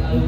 Mami.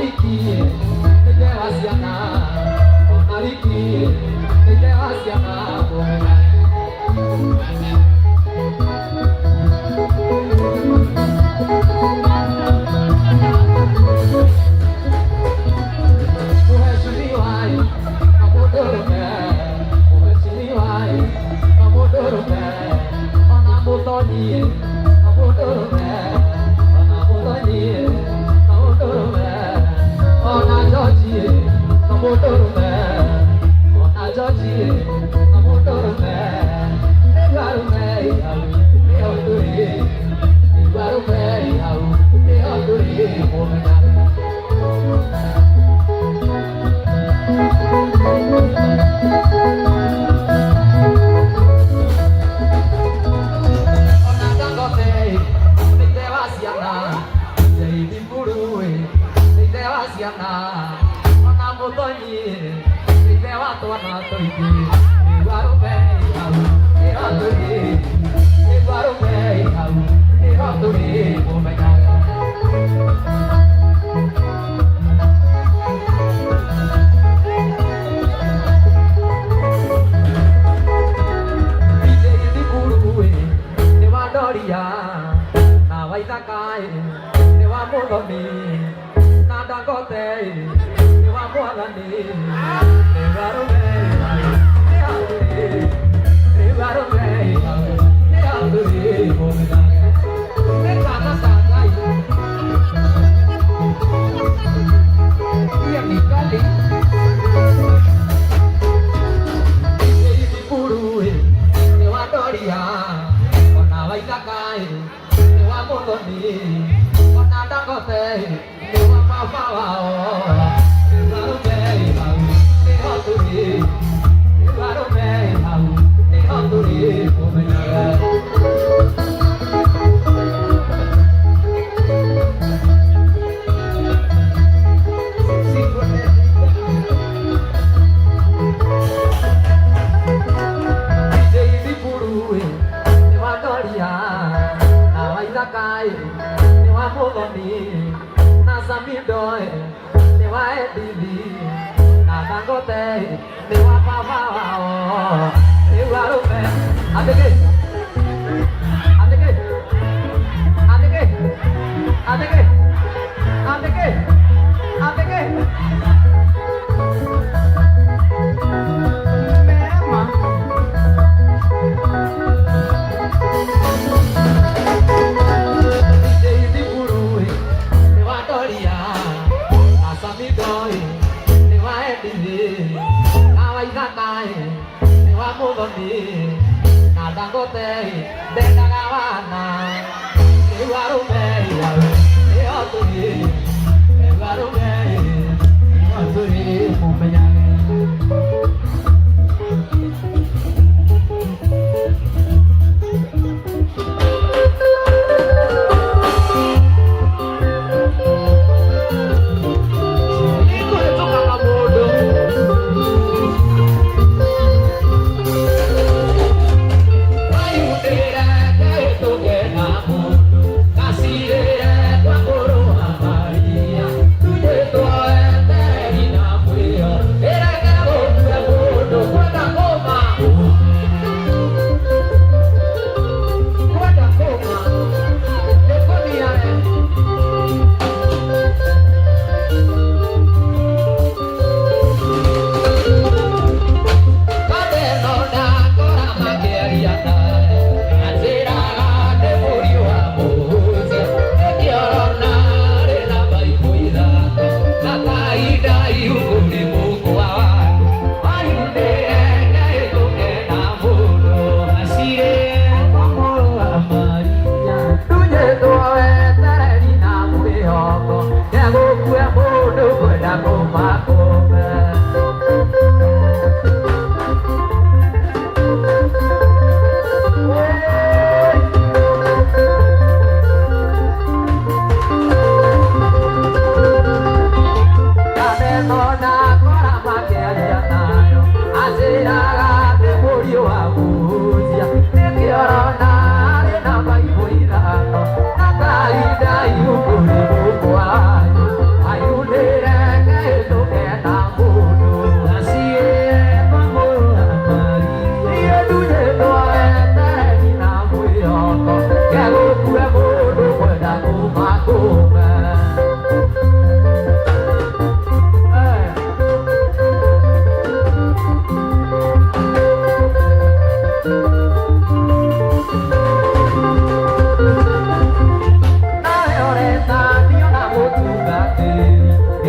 Riki nĩ wa ciana, ona Riki nĩ wa ciana mũmenyage. Mũhecimiwa na mũndũrũme, mũhecimiwa na mũndũrũme, ona mũtonyi na mũndũrũme, ona mũtonyi na mũndũrũme, ona George na mũndũrũme, ona George na mũndũrũme, nĩguo arũme hau nĩho tũrĩ, nĩguo arũme hau nĩho tũrĩ mũmenyage. Ona Dangote nĩ ithe wa ciana, Jaithi Mburu nĩ ithe wa ciana, ona Mũtonyi nĩ ithe wa twana tũingĩ, nĩguo arũme hau nĩho tũrĩ, nĩguo arũme hau nĩho tũrĩ mũmenyage. Jaithi Mburu nĩ wa Ndoria na Waithaka nĩ wa Mũthoni na Dangote nĩ wa Mwathani, nĩguo arũme hau nĩho tũrĩ, nĩguo arũme hau nĩho tũrĩ mũmenyage. Nĩ kana ka Ngai Pia ni kali. Jaithi Mburu nĩ wa Ndoria ona Waithaka nĩ wa Mũthoni ona Dangote nĩ wa baba wao, nĩguo arũme hau nĩho tũrĩ, nĩguo arũme hau nĩho tũrĩ mũmenyage. Jaithi Mburu nĩ wa Ndoria na Waithaka nĩ wa Mũthoni na Samido nĩ wa Edithi na Dangote nĩ wa baba wao, nĩguo arũme andĩkĩ andĩkĩ andĩkĩ andĩkĩ andĩkĩ andĩkĩ mema. Jaithi Mburu nĩ wa Ndoria na Samido nĩ wa Edithi na Waithaka nĩ wa Mũthoni na Dangote ndendaga wana, nĩguo arũme hau nĩho tũrĩ, nĩguo arũme nĩho tũrĩ mũmenyage. Nĩkũhĩtũka na mũndũ. Ayundĩre kĩhĩtũke na mũndũ, gacirĩre kwa mũrũ wa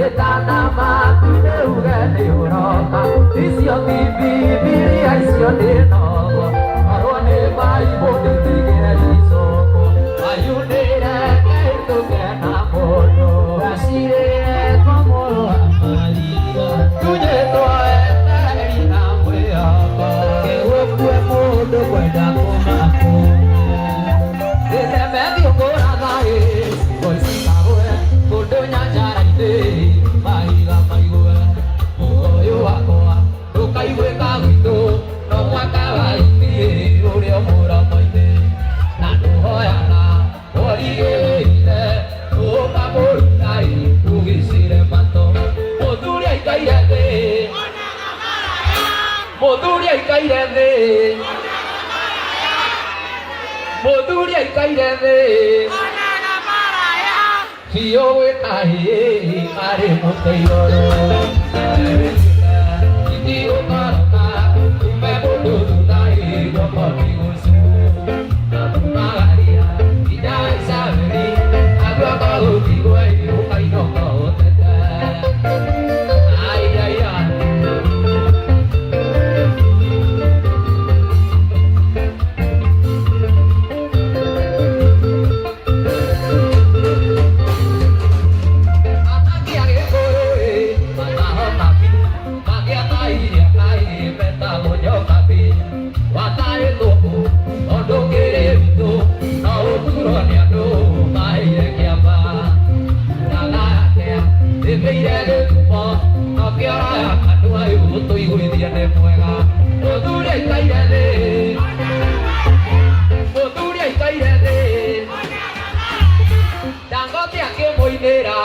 Ĩtana maku nĩ uge nĩ ũroka. Icio ti Bibilia, icio nĩ nogo. Korwo nĩ Baibũ ndĩtigĩre icoko. Ayunĩre kĩhĩtũke na mũndũ. Gacirĩre kwa mũrũ wa Maria. Tunyĩtwo etereri na mwĩhoko. Gĩgũkue mũndũ kwenda kũmakũma. Mũthuri aikaire thĩ, mũthuri aikaire thĩ biũ gwĩka hĩ arĩ mũtĩ igũrũ. Itigũkoroka ume mũndũ thutha ĩ guoko nĩ gũcu na kumagaria nginya Icaberi aguoko gũtigwo ĩ ũkainũka ũtete. Ai ai ai. Mũthuri aikaire thĩ, Dangote akĩmũinĩra.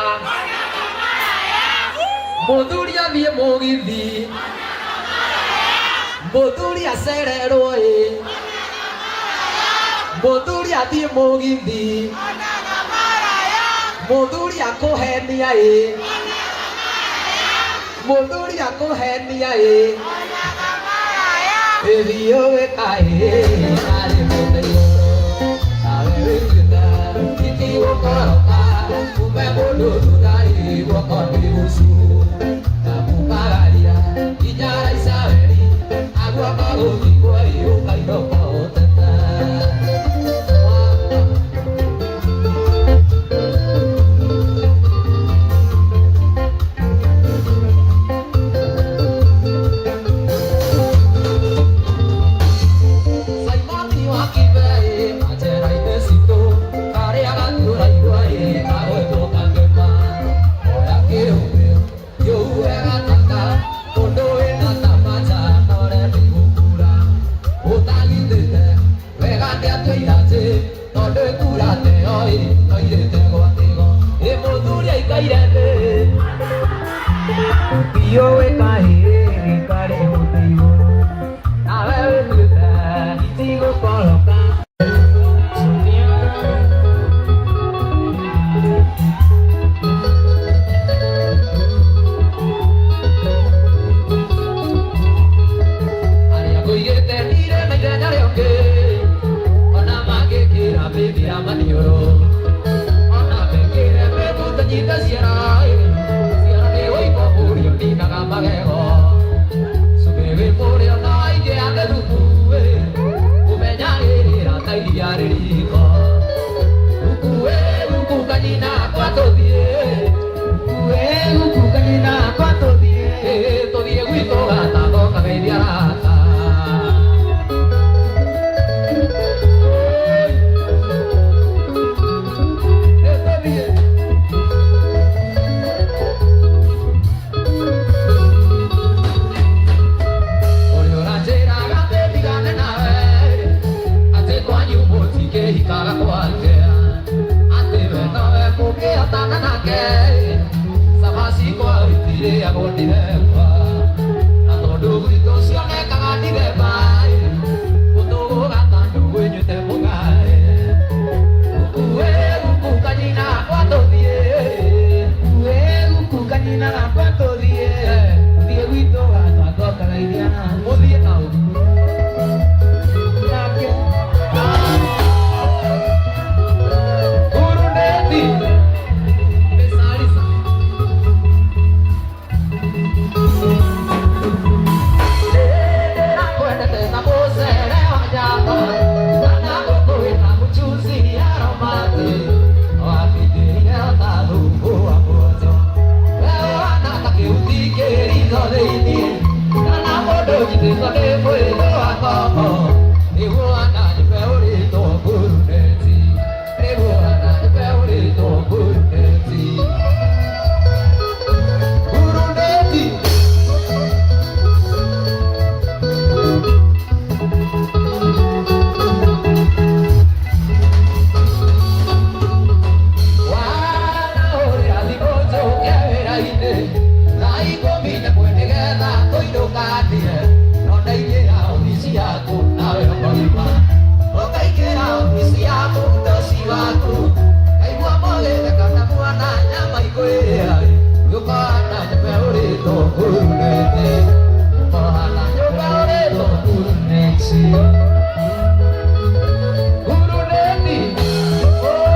Mũthuri athiĩ mũgithi, mũthuri acererwo ĩ, mũthuri athiĩ mũgithi, mũthuri akũhenia ĩ, mũthuri akũhenia ĩ, ĩthiĩ wĩka ĩ arĩ mũtĩ igũrũ. Nawe wĩtuĩte itigũkoroka ume mũndũ thutha ĩ guoko nĩ gũcu na kumagaria nginya Icaberi aguoko gũtigwo ĩ ũkainũka ũtete. Simoni wa Kibei manjera-inĩ citũ karĩa gatũraigua ĩ gagwĩtwo Kangema. Oya kĩũngũyũ kĩũhuhe gataka mũndũ wĩna tamanja nore nĩ gũkura ũtagitĩte wega ndĩatũira njĩ tondũ ĩkura teo ĩ noirĩte gwatĩgo ĩ mũthuri aikaire thĩ biũ wĩka ĩ karĩ mũtĩ igũrũ. Nawe wĩtuĩte itigũkoroka. Arĩa ngũigĩte ndirĩ na ithenya rĩongĩ ona mangĩkĩra mĩthia maniũrũ ona mekĩre mĩbuto nyite ciara ĩ, ciara nĩ wĩimbo mũrio ninaga magego cumbĩ wĩ mũrĩo no aingĩ ake thumu ĩ, ũmenyagĩrĩra ta iria rĩriko ukue guku kanyina kwa tũthiĩ. Ukue guku kanyina kwa tũthiĩ. Ĩ, tũthiĩ gwitũ gatango kageithia arata. Ĩ, tũthiĩ. Ũrĩa ũranjĩraga atĩ ndigane nawe, atĩ kwanyu mũtikĩhikaga kwake, atĩ we nowe mũngĩhotana nake, cabaci kwao itirĩagwo ndithemba, na tondũ gwitũ cionekaga ndithemba, gũtũgũga ta ndũgũ ĩnyuĩte mũgae. Ukue guku kanyina kwa tũthiĩ. Ukue guku kanyina kwa tũthiĩ. Tũthiĩ gwitũ gatwango kagaithia. Mũthiĩ na ũ? Nake. Buruneti. Pesarisa. Hitho thĩinĩ kana mũndũ nyitĩtwo nĩ mwĩrĩ wa ngombo nĩguo ananyũmbe ũrĩtwo nguruneti nĩguo ananyũmbe ũrĩtwo nguruneti nguruneti. Wana ũrĩa thimũ njũke wĩra-inĩ thaa ikũmi na ĩmwe nĩgetha tũinũkanie no ndaingĩra obici yaku nawe ũkoima ũkaingĩra obici ya mũndoci waku ngaigua mũgĩtheka na muona nyama ikwĩrĩa ũkona nyũmba ũrĩtwo nguruneti ũkona nyũmba ũrĩtwo nguruneti nguruneti oh.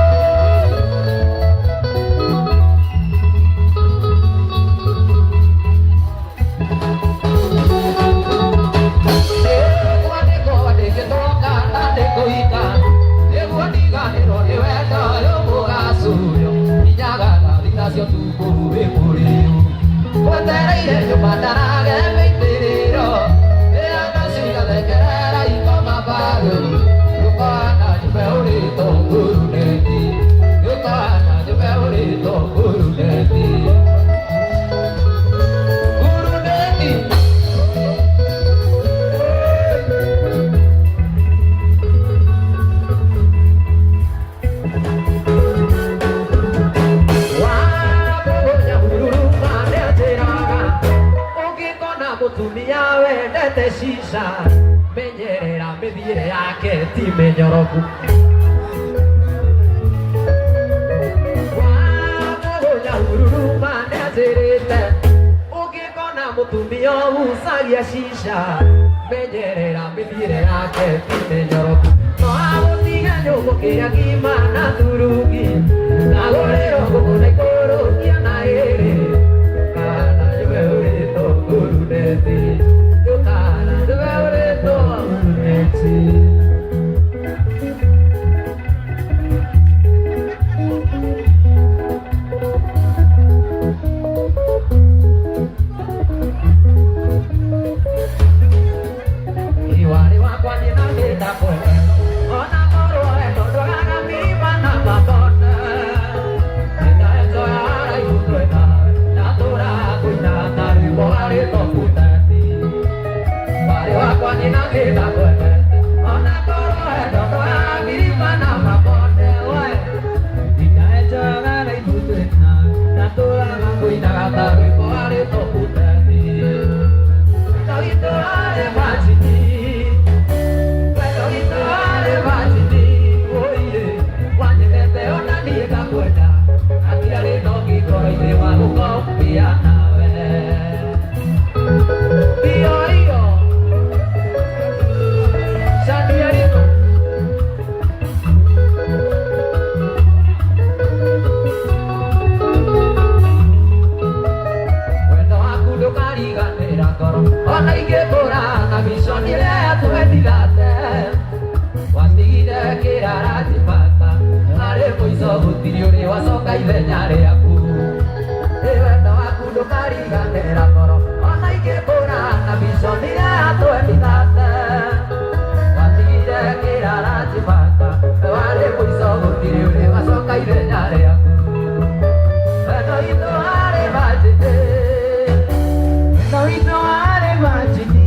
Guruneti. Mũtumia wendete cica menyerera mĩthiĩre yake ti mĩnyoroku wamũnyahururuma nĩanjĩrĩte ũngĩkona mũtumia ũgucagia cica menyerera mĩthiĩre yake ti mĩnyoroku no agũtige nyũngũ kĩrĩa ngima na turungi agũrĩrwo ngũkũ na ikũrũkia na ĩrĩ kana nyũmbe ũrĩtwo nguruneti kana nyũmbe ũrĩtwo nguruneti. Iwarĩ wakwa niĩ na nĩndakwenda ona korwo wendo ndwagaga mĩrima na mabonde nĩndaenjoya haraihu twĩ nawe ndatũraga kũinaga ta rwĩmbo harĩ tokuteti warĩ wakwa niĩ na nĩndakwendete ona korwo wendo ndwagaga mĩrima na mabonde we nĩndaenjoya haraihu twĩ nawe ndatũraga kũinaga ta rwĩmbo harĩ tokuteti Wendo waku ndũkariganĩra ngoro ona ingĩkũra na miconi ĩrĩa yatwendithate watigire kĩrarati bata harĩ mũico gũtirĩ ũrĩ wacoka ithenya rĩaku ĩ wendo waku ndũkariganĩra ngoro ona ingĩkũra na miconi ĩrĩa yatwendithate watigire kĩrarati bata warĩ mũico gũtirĩ ũrĩ wacoka ithenya rĩaku wendo witũ warĩ majini wendo witũ warĩ majini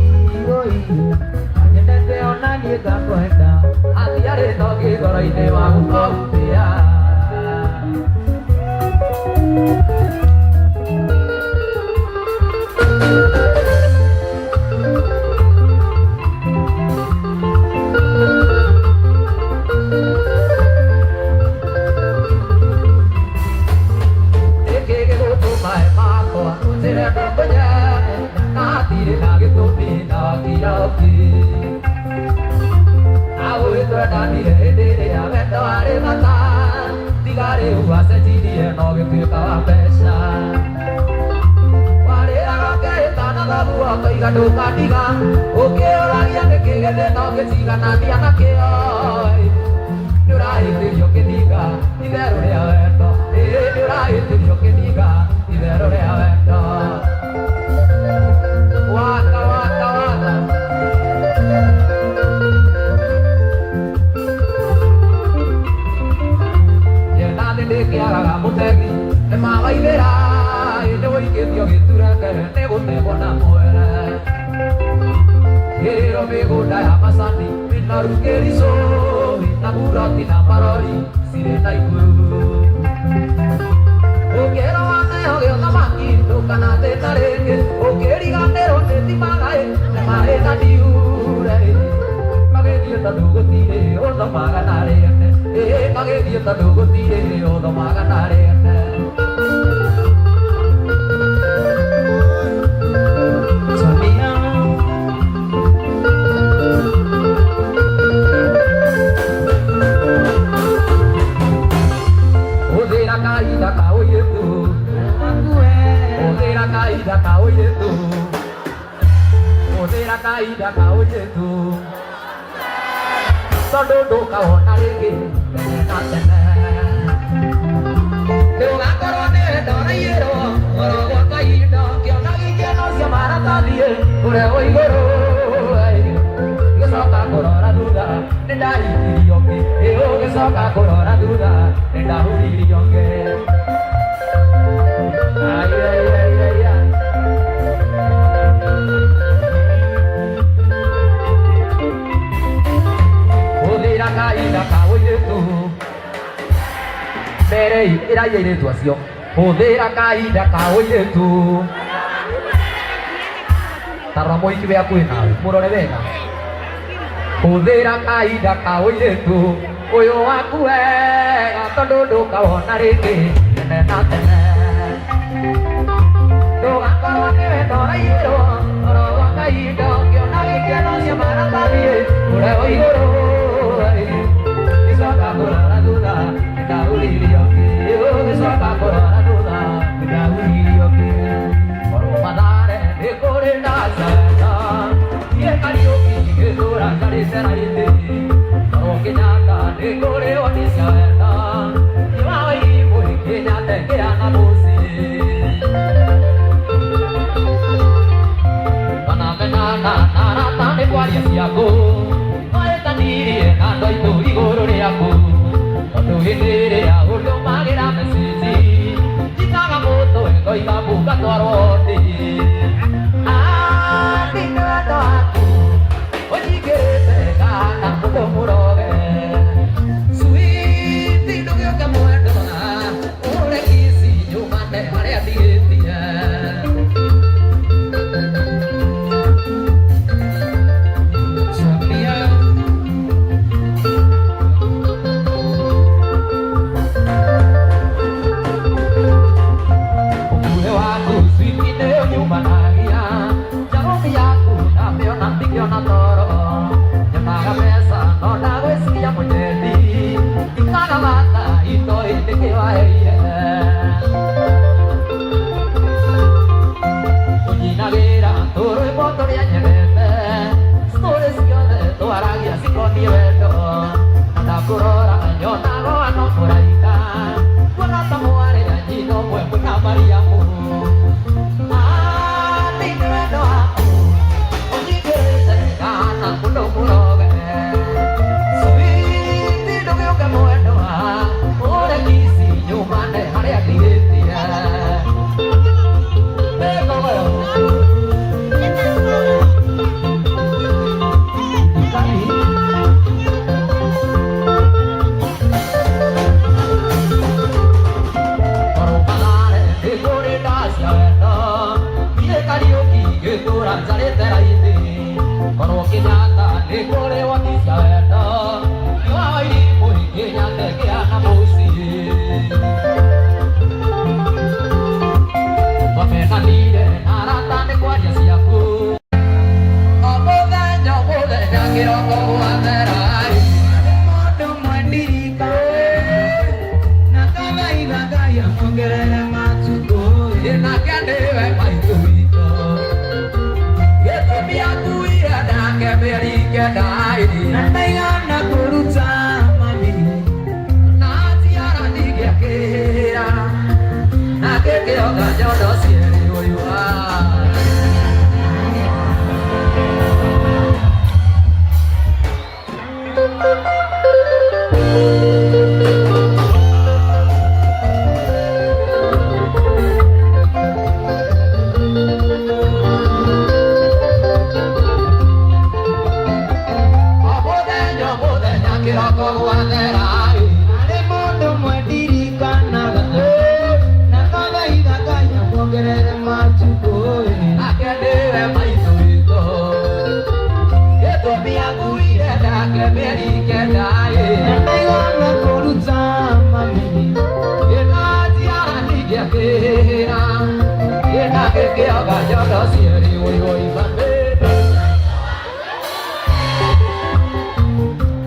oi nyendete ona niĩ ngakwenda hatiarĩ toki ngoro-inĩ wa gũkũhutia. Nĩkĩ gĩgũtũma makwa ũnjĩre ndũkũnyende na hatirĩ na gĩtũmi na wakira ũki Aũĩ twendanire hĩndĩ ĩrĩa wendo warĩ bata tiga rĩu wacenjirie na ũgĩtuĩka wa mbeca warĩraga ũkehĩta na thoguo ũkoiga ndũkandiga ũkĩũragia nĩkĩ gĩthĩna ũngĩtiganania nakĩo nĩũrahĩtĩrio kĩninga itherũ rĩa wendo ĩĩ nĩũrahĩtĩrio kĩninga itherũ rĩa wendo. na mwere Kĩrĩro mĩgũnda ya macani mĩnoru Kĩricũ na Buroti na Marori cirĩ na Ikuru Ũkĩrwo waneo gĩa ũthamaki ndũkanathĩna rĩngĩ ũkĩriganĩrwo nĩ timagaĩ na maĩ na ndiure magĩthiĩ tondũ gũtirĩ ũthomaga na rĩene ĩĩ magĩthiĩ tondũ gũtirĩ ũthomaga na rĩene. Sonia. Hũthĩra kahinda ka ũirĩtu, hũthĩra kahinda ka ũirĩtu, hũthĩra kahinda ka ũirĩtu, tondũ ndũkawona rĩngĩ tene na tene. Ndũgakorwo nĩ wendo ũraiyĩrwo oro gwa kahinda ũkĩona gĩkeno cia maratathi ũrĩa wĩ igũrũ gĩcoka kũrora thutha nĩ ndahikirio ngĩ ĩ ũgĩcoka kũrora thutha nĩ ndahuririo ngĩ. Ai, ai, ai, ai, ai. Hũthĩra kahinda ka ũirĩtu mbere ĩrai airĩtu acio hũthĩra kahinda ka ũirĩtu tarora mũhiki wĩ hakuhĩ nawe mũrore wega hũthĩra kahinda ka ũirĩtu ũyũ waku wega tondũ ndũkawona rĩngĩ tene na tene ndũgakorwo nĩ wendo ũraiyĩrwo oro gwa kahinda ũkĩona gĩkeno cia maratathi ũrĩa wĩ igũrũ gĩcoka kũrora thutha nĩndahuririo kĩ gĩcoka kũrora thutha nĩndahuririo kĩ korwo Mathare nĩ kũrĩ na cena niĩ Kariũki gĩthũra njarĩte raithi korwo Kenyatta nĩ kũrĩ woni cia wendo nĩ wa Wairimũ Kenyatta ĩngĩana mũciĩ Wanamenana na arata nĩ kwaria ciaku mahĩtanirie na andũ aitũ igũrũ rĩaku tondũ hĩndĩ ĩrĩa ũndũmagĩra message njitaga mũtwe ngoiga mbu ngatwarwo ndĩ Andi nĩ wendo waku ũnyingĩrĩte ngahana mũndũ mũroge Sweet ndũgĩũke mwendwa ũhũre kiss nyumane harĩa ndigĩtie. Sonia. Ũkuhĩ waku switi nĩ ũnyumanagia njagũmi yaku ndamĩona ndingĩona toro nyonaga mbeca no ndagwĩciria mũnyendi ndikaga bata itoĩ nĩkĩ waheire ũnyinagĩra tũrwĩmbo tũrĩa nyendete story ciothe twaragia cikoniĩ wendo na ndakũrora nyonaga ano mũraika kuona ta mwarĩ a nyina ũmwe mwĩna Mariamu. Andi nĩ wendo waku ũnyingĩrĩte ngahana mũndũ mũroge Sweet ndũgĩũke mwendwa ũre kiss nyumane harĩa ndigĩtie. Mĩgogo. Kari. Korwo Mathare nĩ kũrĩ ndacia wendo niĩ Kariũki ngĩtũra njarĩte raithi korwo Kenyatta nĩ kũrĩ woni cia wendo nĩ wa Wairimũ Kenyatta ĩngĩhana mũciĩ twamenanire na arata nĩ kwaria ciaku o mũthenya o mũthenya kĩroko gwathera. Mũndũ mwendirika na kathaitha Ngai amuongerere matukũ. Nake nĩwe maitũ witũ gĩtũmi akuire nake mĩeri kenda Na ndaigana kũruta mami. Na njiara ndingĩakĩra nake kĩonga nyondo cierĩ ũyũ. matukũ Nake nĩwe maitũ witũ. Gĩtũmi akuire nake mĩeri 9 ĩ. Na ndaigana kũruta mami. Ĩna njiara ningĩakĩra. Ĩna gĩkĩoga nyondo cierĩ woi woi mami.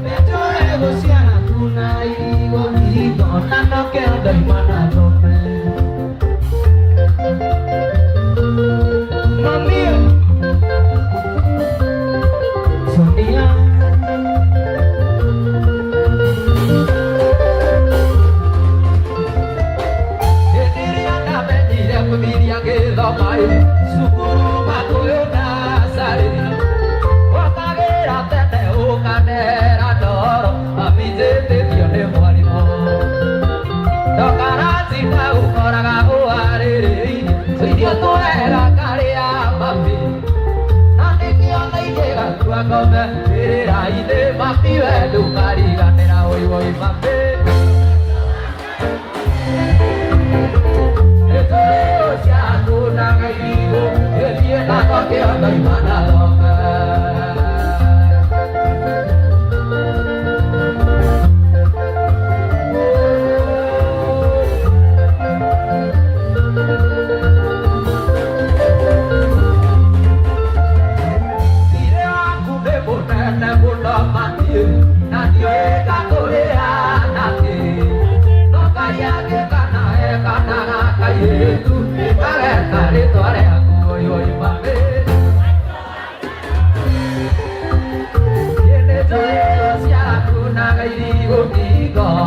Nĩnjũĩ gũciara kuna irigũ ngingo na nokĩo ndoima na thome. Mami Sonia. Hĩndĩ ĩrĩa ndamenyire kwĩmiria ngĩthoma ĩ, cukuru Makũyũ nursery. Wakagĩra tene ũkanera ndoro, mami njĩtĩtio nĩ mwarimũ. Ndokarathi ndagũkoraga ũharĩrĩirie, tũirio twega karĩa mami. Na nĩkĩo thaa gatua ngome mbĩrĩra-inĩ, mami we ndũkariganĩra woi woi mami.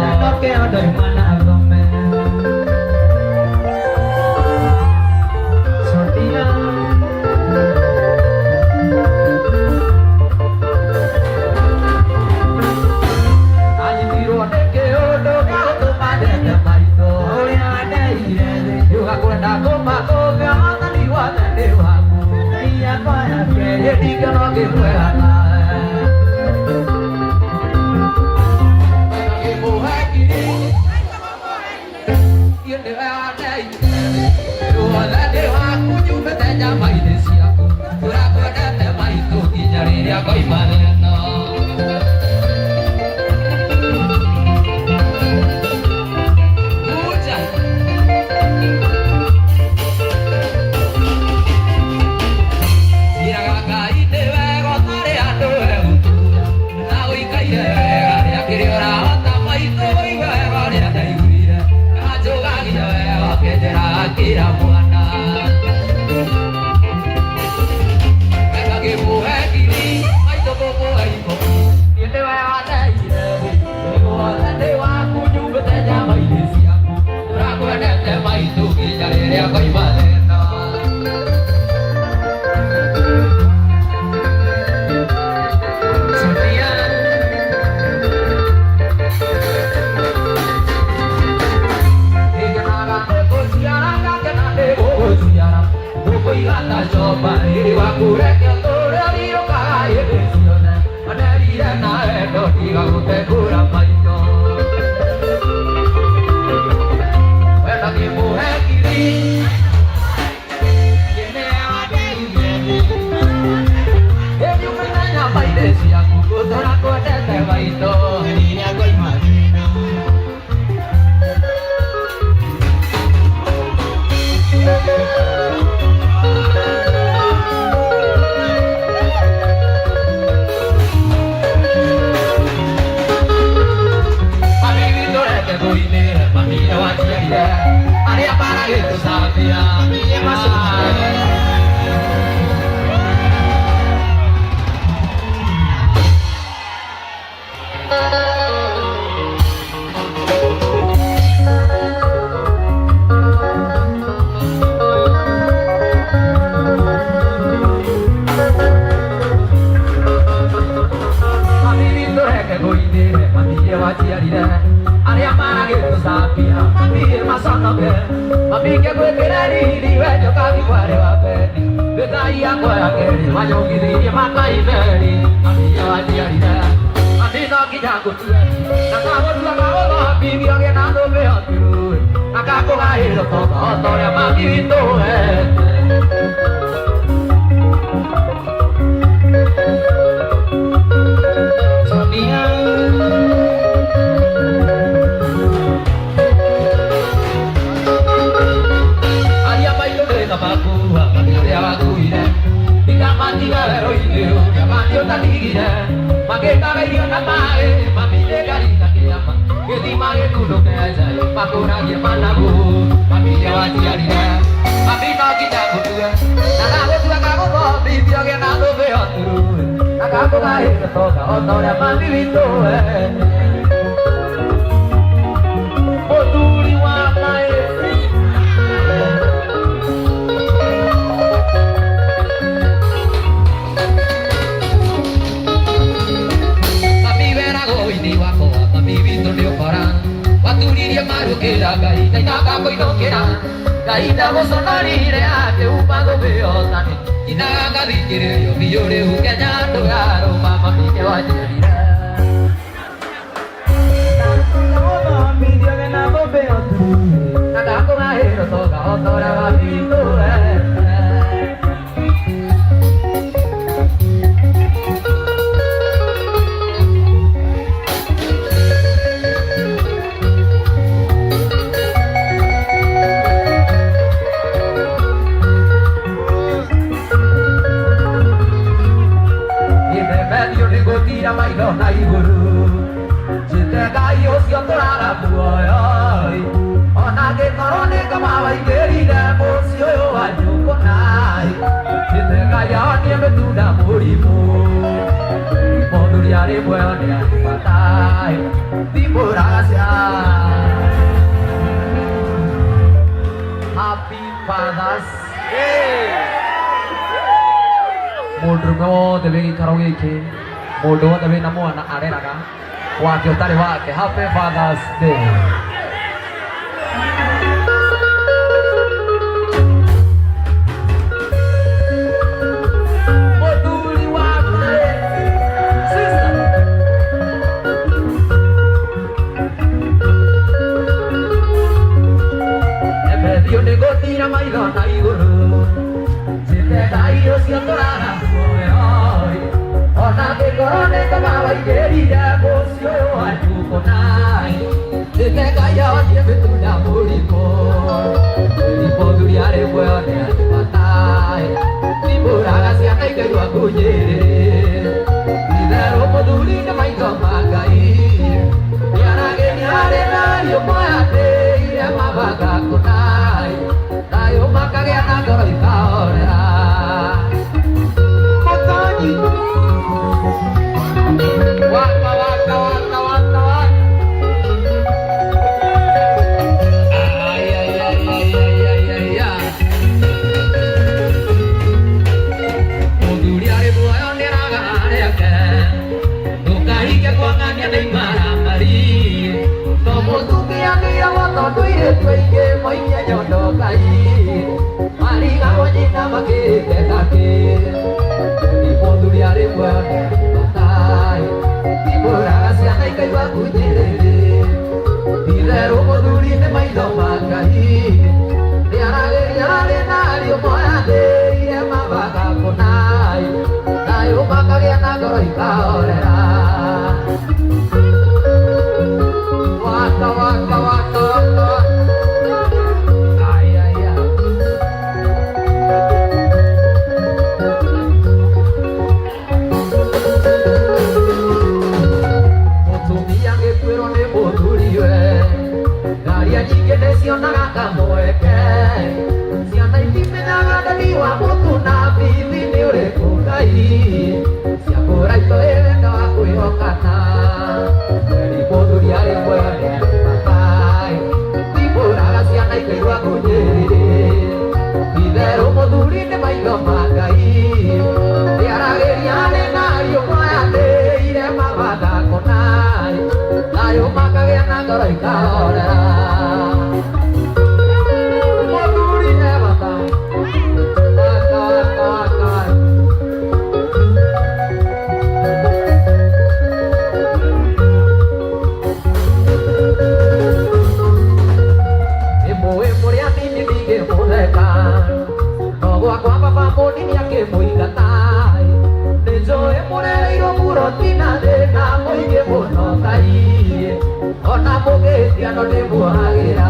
Na nokĩo ndoima na thome. Sonia. Anyitirwo nĩ kĩũndũ gĩa gũtũma nyende maitũ. Ũrĩa wandeire thĩ. Yuga kwenda kũmakũmia wathani wothe nĩ waku. Ngai yakwa ya kerĩ. Gĩthingano gĩkwega nawe. Ngĩmũhe ngiri. Niĩ nĩwe wandeire. Ruothe nĩ waku nyumĩte nyama-inĩ ciaku. Tũrakwendete maitũ nginya rĩrĩa ngoima thĩ-ĩno. Kuja. Njĩraga Ngai nĩ wega ũtarĩ andũ egũtura. Na ũikaire wega rĩa kĩrĩa ũrahota maitũ ũigue wega ũrĩa ndaiguire. Kanjũgagia wega ũkĩnjĩra akira mwana. Wenda ngĩmũhe ngiri, maitũ ngũmũhe ikũmi. Niĩ nĩwe wandeire thĩ, ruothe nĩ waku nyumĩte nyama-inĩ ciaku. Tũrakwendete maitũ nginya rĩrĩa ngoima thĩ-ĩno. Sonia. Nĩngenaga nĩ gũciara ngakena nĩ gũgũciara. Ngũkũiga ta coba riri waku reke ũtũũre ũrirũkaga hĩndĩ ciothe. Manerire na wendo tiga gũtengũra maitho. Wenda ngĩmũhe ngiri. Niĩ nĩwe wandeire thĩ. Ĩnyumĩte nyama-inĩ ciaku ngũtũra kwendete maitũ. Rĩrĩa ngoima thĩ-ĩno. Mami witũ reke ngũinĩre, mami nĩ waciarire arĩa maragĩtũcambia. Mami nĩ macoke. Mami witũ reke ngũinĩre, mami nĩ waciarire arĩa maragĩtũcambia. Mami nĩ maconoke, mami ngĩgwĩkĩre riri we njokabi mwarĩ wa bendi. Mĩthai yakwa ya kerĩ wanyongithirie makaimeri. Mami nĩ waciarire, mami no nginya ngũtue na ngagũtua ngagũthambithia ũgĩe na thũmbĩ ya Ndakũgaĩrwo tonga o ta ũrĩa mami witũ we. Sonia. Aria maitũ nĩ makua mami ũrĩa wakuire ndikamatiga werũ-inĩ ũrĩa mami ũtatigire magĩtaga irio na maĩ mami nĩ ngaringa kĩama gĩthima gĩkunũke njaĩ makũragie managu mami ũrĩa watiarire mami no nginya ngũtue na ndagũtua ngagũthomithia ũgĩe na thũmbĩ o turu na ngakũgaĩra tonga o ta ũrĩa mami witũ we. Mũthuri wa maĩ. Mami weragwo ini wakwa mami witũ nĩ ũkora waturirie marũkĩra Ngai ndainaga kũinũkĩra Ngai ndagũconorire akĩuma thũmbĩ otani inaga ngathikĩrĩrio biũ rĩu Kenya ndũgarũma mami nĩ wanjiarire. Na ndakũgaĩrwo tonga o ta ũrĩa mami witũ we. Ithemberio nĩ gũtira maitho na igũrũ njĩte Ngai ũcio tũraga muoyo ona angĩkorwo nĩ ngoma waingĩrire mũciĩ ũyũ wanyu kũnai njĩte Ngai ahonie mĩtunda mũrimũ mũthuri arĩ muoyo nĩ arĩ bata thimbũraga ciana. Happy Father's. Mũndũrũme wothe wĩ gĩikaro gĩkĩ mũndũ wothe wĩna mwana areraga wake ũtarĩ wake, happy Father's Day. Mũthuri wa maĩ. Sister. Embethio nĩ gũtira maitho na igũrũ njĩte Ngai ũcio tũraga muoyo ona angĩkorwo nĩ ngoma waingĩrire mũciĩ ũyũ wanyu kũnai njĩte Ngai ahonie mĩtunda mũrimũ mũthuri arĩ muoyo nĩ arĩ bata thimbũraga ciana ikaigua ngunyĩrĩ itherũ mũthuri nĩ maitho ma Ngai nĩaragenia arĩ na ariũ moyatĩire mabanga kũnai thayũ makagĩa na ngoro ikahorera. Mũtonyi. Waka waka waka waka waka. Ay, ay, ay, ay, ay, ay, ay, ay. Mũthuri arĩ muoyo nĩaraga areke ndũkahinge kuongania nĩ imaramari to mũtumia nĩiragwo tondũ airĩtu aingĩ moikia nyondo Ngai marigagwo nyina makĩrĩte takĩ nĩ mũthuri arĩ muoyo nĩ arĩ bata thimbũraga ciana ikaigua ngunjĩrĩrĩ itherũ mũthuri nĩ maitho ma Ngai nĩaragĩria arĩ na ariũ moyanĩire mabanga kũnai thayũ makagĩa na ngoro ikahorera. Waka waka waka waka. Ai, ai, ai. Mũtumia gĩkuĩrwo nĩ mũthuriwe ngaria nyingĩ nĩcionaga kamweke ciana itimenyaga ndani wa Mũingata nĩ njũĩ mũrereirwo muroti na thĩna mũingĩ mũno kai ona mũgĩtiano nĩ muohagĩra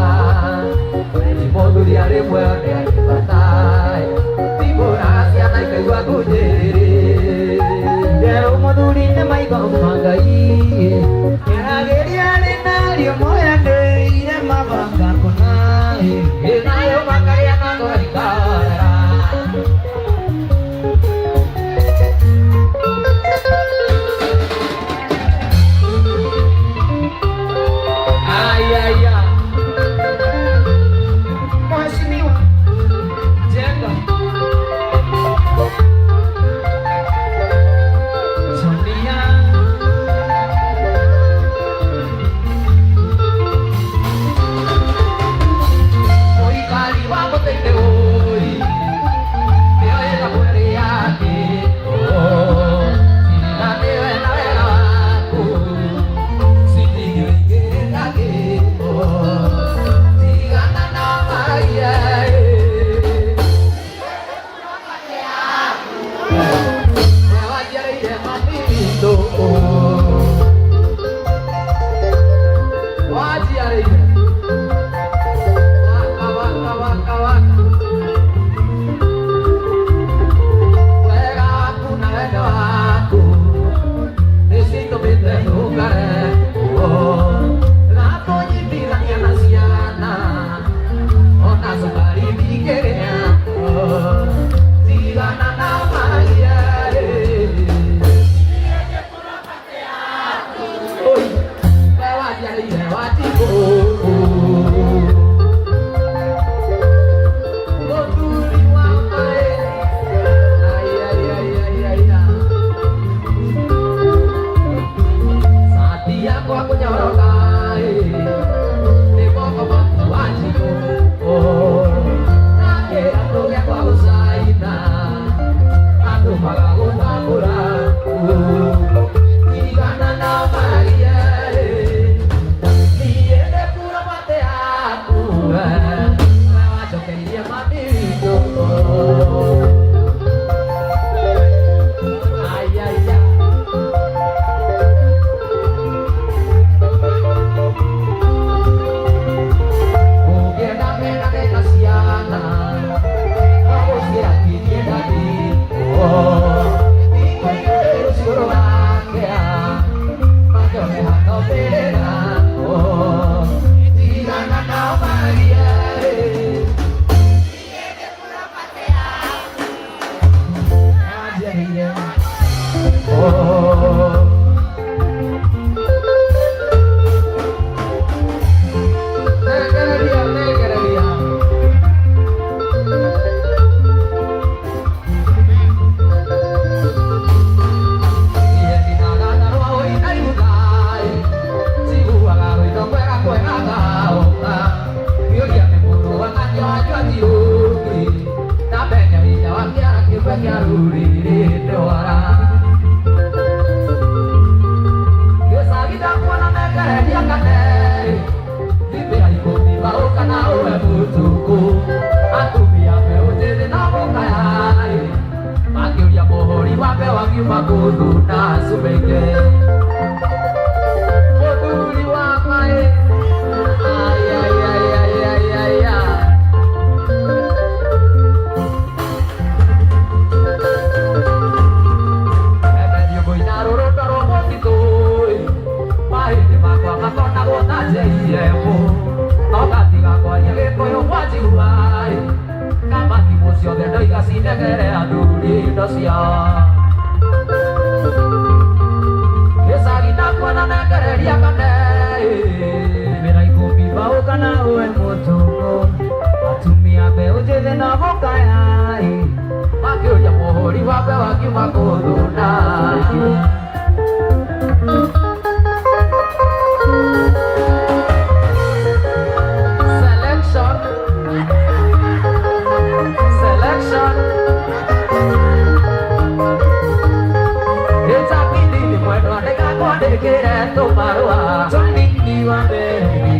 ti mũthuri arĩ muoyo nĩ arĩ bata timũraga ciana ikaigua ngunjĩrĩ. Nderũ mũthuri nĩ maitho ma Ngai nĩaragĩria nĩ nario moyanĩire mabanga kũna. Ĩnayo makarĩa na ngoro ikahorera. Ai, ai, ai. Mheshimiwa Jenga Sonia. Mũikari wa mũtĩ-inĩ ũi nĩyo ĩtagwo ĩrĩ yake na nĩwe na wega waku citingĩingĩra gĩko tigana na maragia. Wanjiarĩire mami witũ wanjiarĩire waka waka waka waka wega waku na wendo waku nĩcitũmĩte tũkare gatũnyitithania na ciana ona cukari ndingĩrĩa tigana na maragia. Oi, we wanjiarĩire wanjikũ mũthuri wa maĩ. Ai, ai, ai, ai, ai, ai. Sati yakwa kũnyoroka ĩ, nĩ moko maku wanjikũ na kĩratũ gĩakwa gũcaina matũmaga gũtambũra tigana na maragia ĩ. Niĩ ndĩkura mate yaku we wanjokeirie mami witũ. Ai, ai, ai. Ũngĩenda mendane na ciana no gũciĩra ndingĩenda thikũ igĩrĩ rũciũ rũgakĩa makĩone hanombĩrĩra tigana nao maragia. Wanjiarĩire. Oh. Nengereria, nengereria. Atumia mbeũ njĩthĩ na mũkaya makĩũria mũhũri wa mbeũ akiuma kũndũ na cumĩke mũthuri wa maĩ. Ai, ai, ai, ai, ai, ai, ai. Ene rũrũ rwa mũtitũ mahĩndĩ makwa makonagwo ta JM no gatiga kwaria gĩkũyũ mwanjigua kama thimũ ciothe ndoiga cinegere athuri indo ciao gĩcagi ndakuona nengereria kane. Mĩra ikũmi mbaũ kana ũwe mũtũkũ atumia mbeũ njĩthĩ na mũkaya. Makĩũria mũhũri wa mbeũ akiuma kũthuna. Selection, selection. Ĩtakindini mwendwa ndĩgakwandĩkĩre tũmarũa. Twanini wa mbere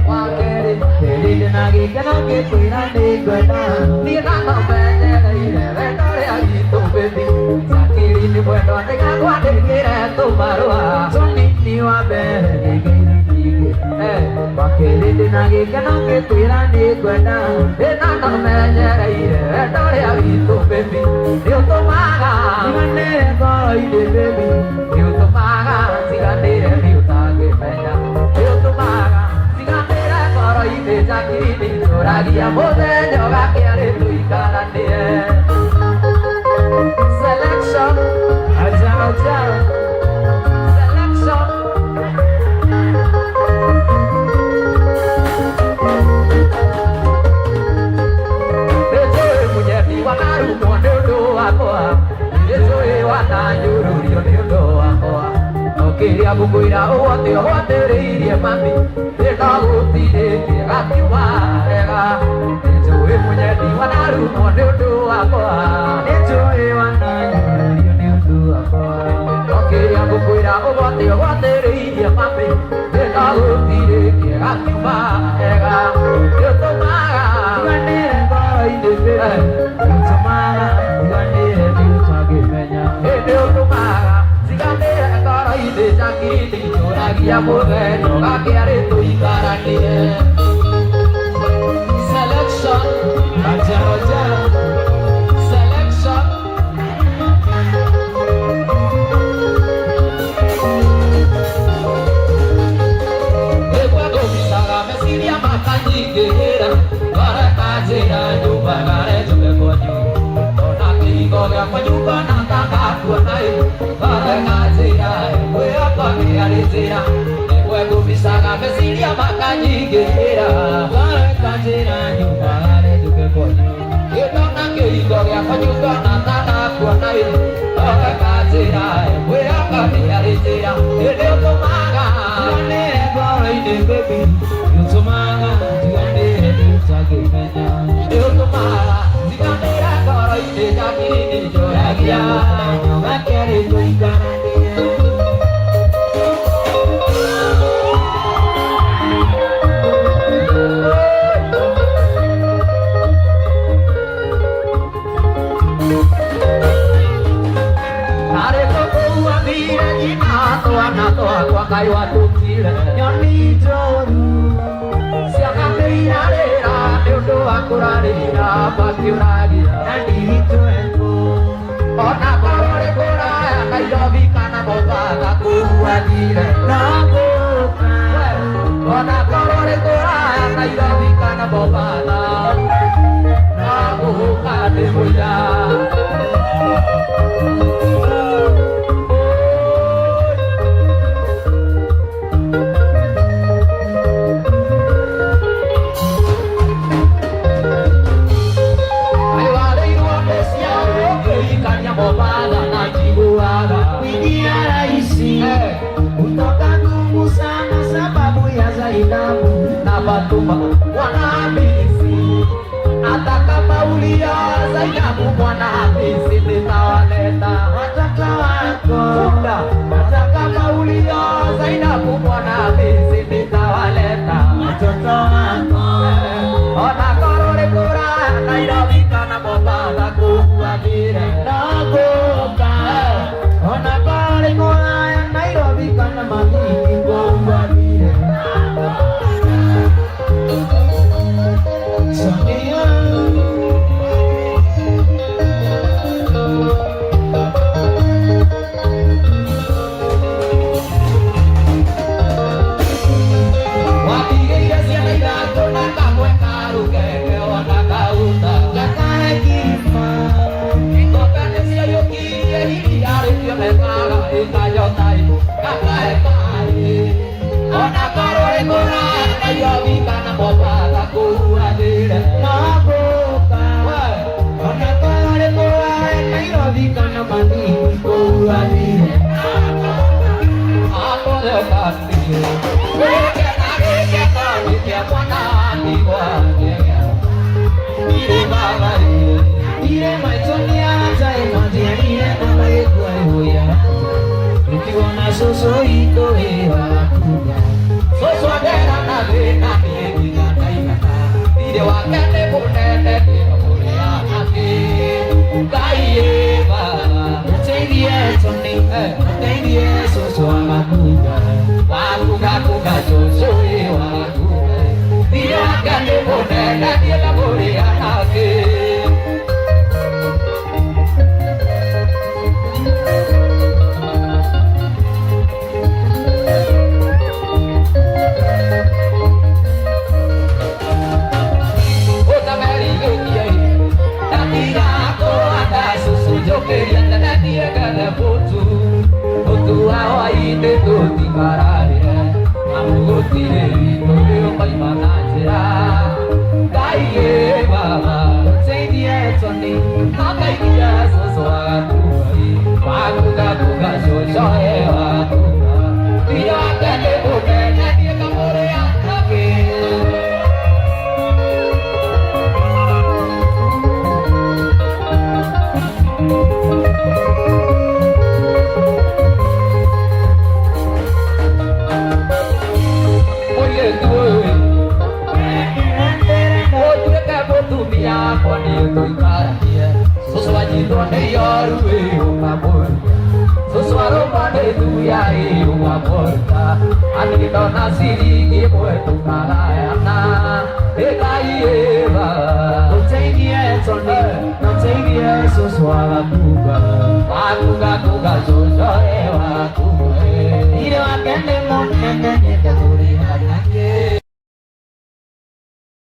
wa kerĩ Kerĩ na gĩkeno ngĩkwĩra nĩngwenda. Niĩ ndanomenyereire wendo ũrĩa. Ndĩna gĩkeno ngĩkwĩra nĩngwenda. Ĩna no menyereire wendo ũrĩa witũ baby nĩũtũmaga Njiganĩre ngoro-inĩ baby. Nĩũtũmaga njiganĩre nĩ ũtangĩmenya nĩũtũmaga njiganĩre ngoro-inĩ Jacqueline njũragia mũthenya ũgakĩa rĩ tũikaranie. Selection. Aja aja. Selection. Nĩnjũĩ mũnyendi wanarumwo nĩ ũndũ wakwa, nĩnjũĩ wananyũrũrio nĩ ũndũ wakwa, no kĩrĩa ngũkwĩra ũgwate ũgwatĩrĩirie mami ĩno gũtirĩ kĩega kiuma wega. Nĩnjũĩ mũnyendi wanarumwo nĩ ũndũ wakwa, Nĩnjũĩ wananyũrũrio nĩ ũndũ wakwa. No kĩrĩa ngũkwĩra ũgwate ũgwatĩrĩirie mami ĩno gũtirĩ kĩega kiuma wega. Nĩũtũmaga Njiganĩre ngoro-inĩ baby. Nĩũtũmaga njiganĩre nĩ ũtangĩmenya. Nĩũtũmaga njiganĩre ngoro-inĩ Jacqueline njũragia mũthenya ũgakĩa rĩ tũikaranie. Selection. Aja aja. Selection. Ĩgwe ngũbicaga meciria makanyingĩhĩra ngareka njĩra nyũmba gare njũke kwanyu ona kĩhingo gĩakwa nyũmba na tangakuona ĩ ngareka njĩra kwĩyakwa nĩ njĩra ĩgwe ngũbicaga meciria makanyingĩhĩra Ngareka njĩra nyũmba gare njũke kwanyu. Ĩndona kĩhingo gĩakwa nyũmba na tangakuona ĩ ngareka njĩra kwĩyakwa nĩ njĩra ĩndĩ ũtũmaga Njiganĩre ngoro-inĩ baby. Nĩũtũmaga njiganĩre nĩ ũtangĩmenya. Nĩũtũmaga njiganĩre ngoro-inĩ Jacqueline njũragia Mũthenya ũgakĩa rĩ tũikaranie. Harĩ kũkua thire nyina twana twakwa Ngai watũtire Nyoni njũru. Ciana nĩ irarĩra nĩ ũndũ wa kũrarĩra makĩũragia Na nditwetwo. Ona korwo rĩ kũraya Nairobi kana Mombasa kũu athire No gũka. Ona korwo rĩ kũraya Nairobi kana Mombasa no gũka nĩ mũira. Warĩirwo nĩ ciao ũkĩhikania Mombasa na njiguaga Kuingia rahisi. Kutoka ngumu sana sababu ya Zainabu. Na Fatuma mwana Hamisi, hata kama ulioa Zainabu mwana Hamisi nitawaleta Watoto wako. Funda, hata kama ulioa Zainabu mwana Hamisi nitawaleta Watoto wako. Ona korwo rĩ kũraya Nairobi kana Mombasa kũu athire No gũka. Ona korwo rĩ kũraya Nairobi kana Malindi kũu athire. Sonia. Watigĩire ciana ithatũ na kamwe karũkenge ona kauta Gakahe kima. Ng'ombe nĩciaiyũkirie iria rĩkĩonekaga ĩkanyota gakahe maĩ ona korwo rĩ kũraya Nairobi kana Mombasa kũu athire No gũka. Ona korwo rĩ kũraya Nairobi kana Malindi kũu athire. Gĩkena gĩkeno gĩkĩa mwana wa ndigwa irĩ baba Ire maitũ nĩarataĩ manjiarire na magĩkua ihũya. Gĩtigwo na cũcũ witũ wĩ wa kuga. Cũcũ andera na thĩna niĩ nginya ndaigana thirĩ wake nĩ mũnene ndĩromũrĩa nakĩ Ngai ĩ baba. Ũteithie Tony, ũteithie cũcũ wa Makuga. Wakuga kuga cũcũ ĩ wakuga. Akũranda cũcũ njũkĩria tene thiĩ ngethe mũtu. Mũtu wa hwaĩ-inĩ tũtikararĩre, amu gũtirĩ witũ rĩũkaima na njĩra. Ngai ĩ baba, ũteithie Tony, akaigua cũcũ agatua ĩ, wagugaguga cũcũ ĩ waguga. Thirĩ wake nĩ mũnene niĩ ngamũrĩa nakĩ. Mũirĩtu ũyũ ũtuĩke mũtumia wakwa niĩ tũikaranie. Cũcũ anyitwo nĩ ioru ĩ ũkamũruta, cũcũ arũmwo nĩ thuya ĩ ũkamũruta, anindona ciringi ĩmwe tũkagayana. Ĩ Ngai ĩ.